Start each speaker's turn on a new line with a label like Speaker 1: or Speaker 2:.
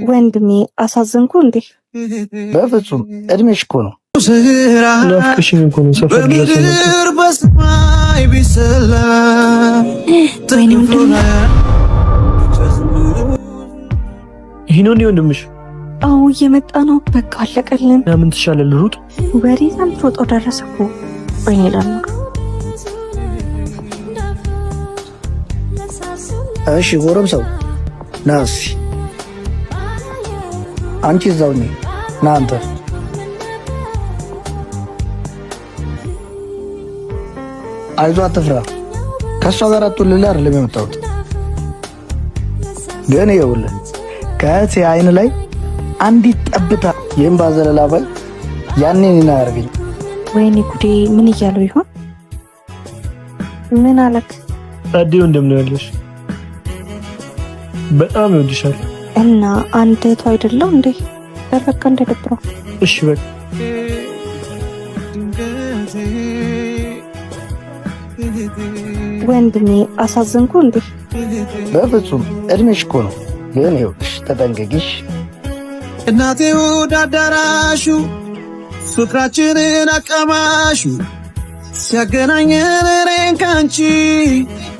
Speaker 1: ወንድሜ አሳዘንኩ እንዴ?
Speaker 2: በፍጹም፣ እድሜሽ እኮ ነው።
Speaker 3: ናፍቀሽኝ እኮ ነው ሰፈር ድረስ የመጣሁት።
Speaker 1: ወይኔ ወንድሜ።
Speaker 3: ይህ ነው እንዴ ወንድምሽ?
Speaker 1: አዎ፣ እየመጣ ነው። በቃ አለቀልን።
Speaker 3: ምን ትሻላል? ሩጥ።
Speaker 1: ወዴት የምትሮጠው? ደረሰ እኮ። ወይኔ ለምን።
Speaker 2: እሺ ጎረምሳው፣ ና እስኪ፣ አንቺ እዛው ነኝ። ና አንተ። አይዞህ አትፍራ። ከእሷ ጋር አትወልልህ አይደለም የመጣሁት። ግን ይኸውልህ፣ ከእህቴ አይን ላይ አንዲት ጠብታ የእምባ ዘለላ ባይ ያኔ እኔን አያደርገኝ።
Speaker 1: ወይኔ ጉዴ! ምን እያለው ይሆን? ምን አለክ?
Speaker 3: ጸዴ ወንድም ነው ያለሽ። በጣም ይወድሻል።
Speaker 1: እና አንድ እህቱ አይደለው እንዴ? በቃ እንዳይደብረው።
Speaker 3: እሺ በቃ።
Speaker 1: ወንድሜ አሳዘንኩ እንዴ?
Speaker 2: በፍጹም፣ እድሜሽ እኮ ነው። ግን ይኸውልሽ፣ ተጠንቀቂሽ።
Speaker 4: እናቴ ወደ አዳራሹ ፍቅራችንን አቀማሹ ሲያገናኘን እኔን ካንቺ።